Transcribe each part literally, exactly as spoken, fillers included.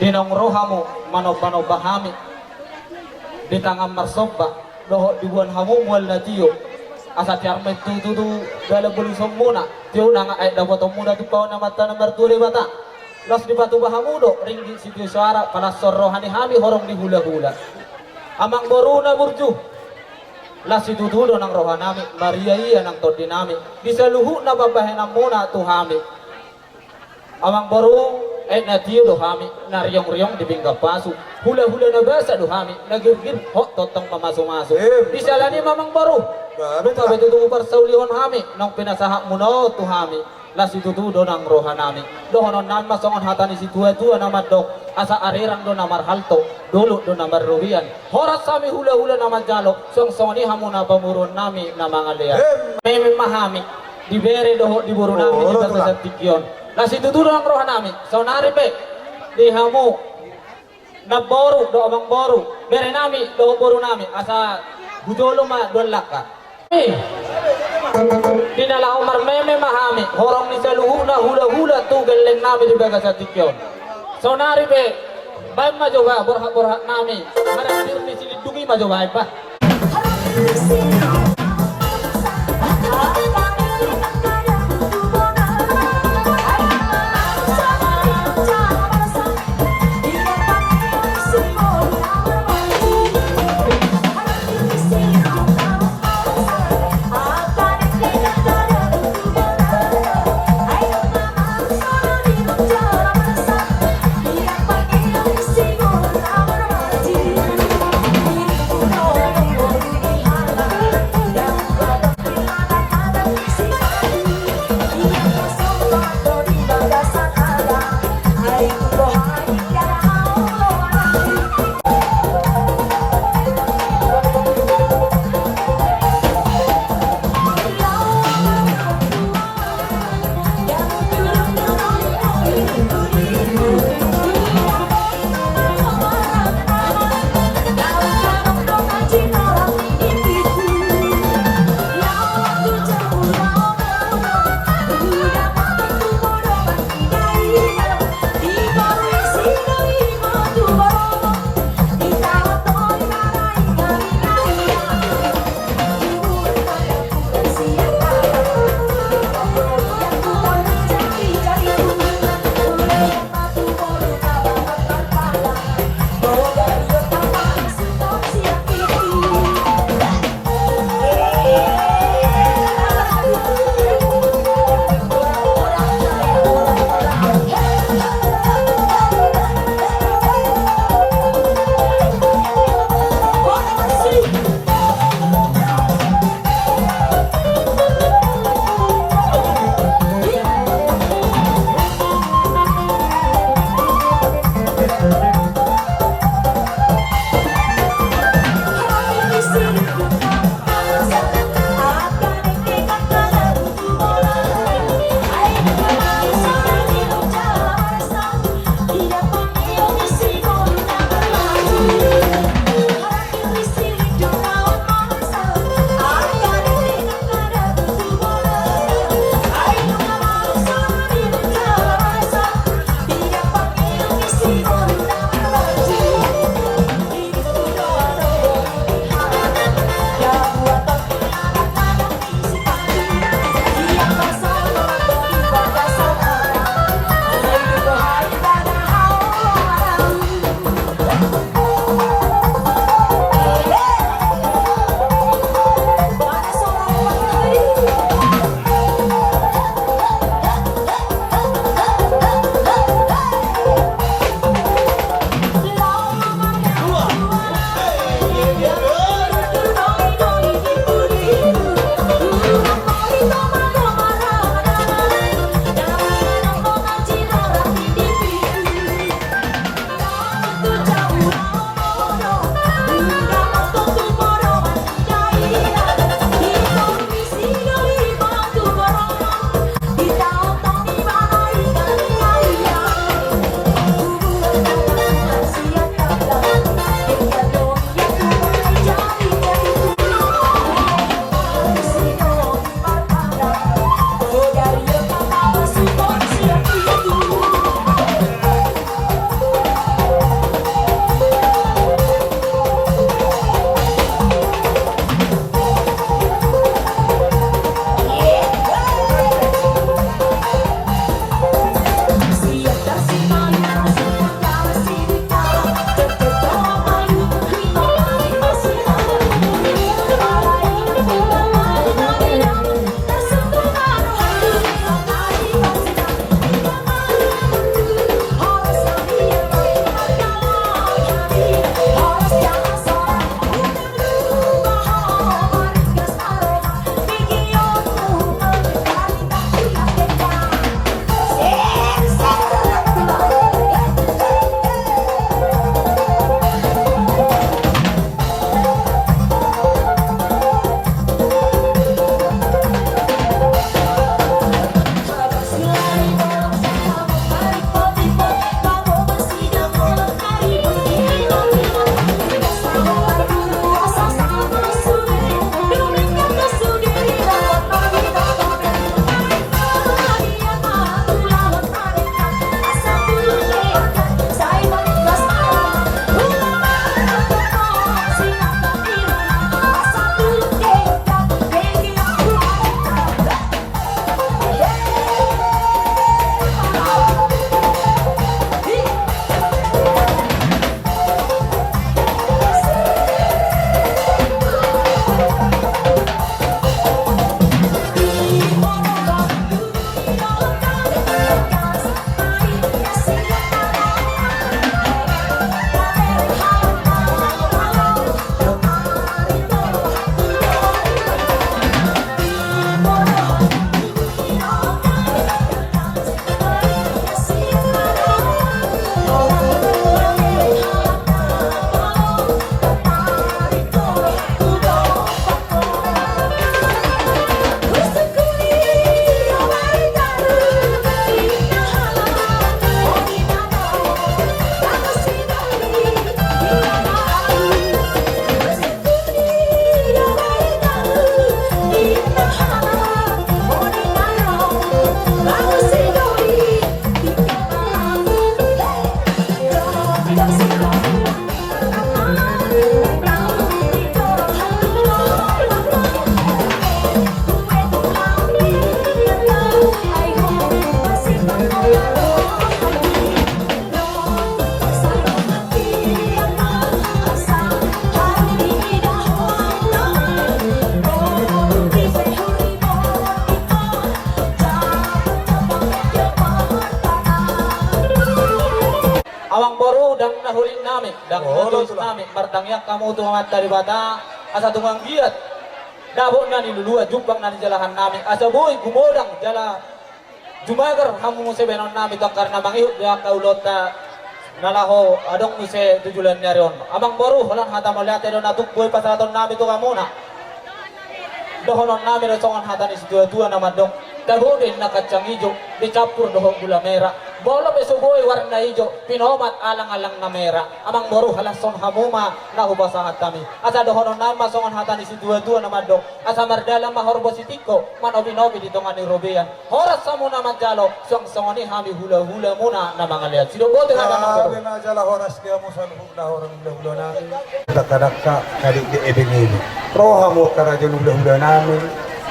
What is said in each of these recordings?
Di naung ro hamu manomba-nomba hami di tangan marsomba, dohot diboan hamu mual na tio, asa tiar ma i tutu tu dalan bolonmuna, tio nang aek dapotonmuna tu paon Amanta na martua Debata. Laos dipatupa hamu do ringgit sitio soara, palashon roha ni hami horong ni hula-hula. Amangboru na burju, las situtu do nang rohanami, maria ia nang tondinami di saluhutna pambahenanmuna tu hami. Amangboru, aek na tio do hami, na riong-riong di pinggan pasu. Hula-hula na basa do hami, na girgir hot tongtong mamasu-masu. Di siala ni i ma, Amangboru, nunga be tutu huparsaulihon hami naung pinasahatmuna on tu hami. Las situtu do nang rohanami. Dohononnami ma songon hata ni situa-tua na mandok: Asa arerang do na marhalto, dolok do na marrobean, horas hami hula-hula na manjalo, suang songon i hamu na pamoruonnami na mangalean. Meme ma hami di bere dohot di borunami di bagasan tingki on. Las situtu do nang rohanami. Saonari pe di hamu namboru dohot amangboru, berenami dohot borunami, asa hujolo ma duan langka. Di na laho marmeme ma hami horong ni saluhutna hula-hula tu gellengnami di bagasan tingki on. Saonari pe baen ma jo ba borhat-borhatnami, marambir ni silindung i ma jo baen ba. Amang boru, ndang na holit nami, ndang na tois nami, martangiang hamu tu Amanta Debata, asa tung anggiat dapot na niluluan, jumpang na nijalahan nami, asa boi gumodang jala jumagar hamu muse bahenon nami tu angka na mangihut di angka ulaonta na laho adong muse tu joloan ni ari on. Amang boru, holan hata mauliate do na tung boi pasahaton nami tu hamuna. Dohonon nami do songon hata ni situatua na mandok: Tabo do inna kacang ijo, dicampur dohot gula merah. Molo pe so boi warna ijo, pinomat alang-alang na merah. Amang boru, halashon hamu ma na hupasahat hami. Asa dohonon nami ma songon hata ni situatua na mandok: Asa mardalan ma horbo sitingko, manopi-nopi di tonga ni robean. Horas hamu na manjalo, suang songon i hami hula-hula muna na mangalean. Sidok botima, amang boru. Gabe ma jala horas di hamu saluhutna, horas hulahula nami. Dakka-dakka, kadikdik ebe ngelu. Ro hamu angka raja ni hulahula nami,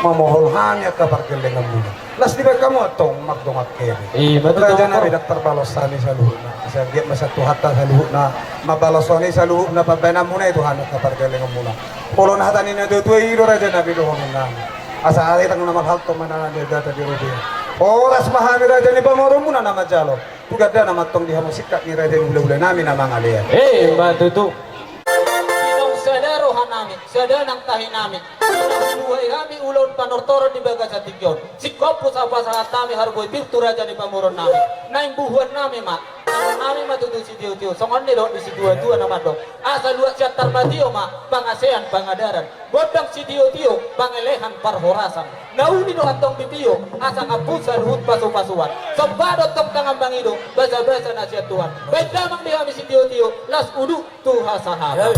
mamohol hami angka pargellengan muna. Las dibahen hamu antong mardongan kebe. I ma tutu, raja nami, ndang tarbalos hami saluhutna. Asa anggiat ma sian Tuhanta saluhutna mambalos hami saluhutna pambahenan muna i tu hami angka pargellengan muna. Olo na hata ni natuatua i do, raja nami, dohonon nami. Asa ai ndang na marhalto ma na data di robean. Horas ma hami raja ni pamoruon muna na manjalo. Tu gandana ma antong di hamu singkat ni raja ni hulahula nami na mangalean. I ma tutu. Inong sada roha nami, sada nang tahi nami. Inong buhai hami ulaon panortoron di bagasan tingki on. Singkop hupasahat hami harbue pir tu raja ni pamoruon nami. Naeng buhuan nami ma. Dohonon nami ma tutu sitiotio, songon na nidok ni situatua na mandok: Asa luat sian Tarbatio ma pangasean pangadaran. Gondang sitiotio pangelehan parhorasan. Na uli do antong ditio, asa ngapus saluhut pasupasuan. Somba do antong tangan mangido, basabasa na sian Tuhan. Bahen damang di hami sitiotio, las udut tu hasahaton.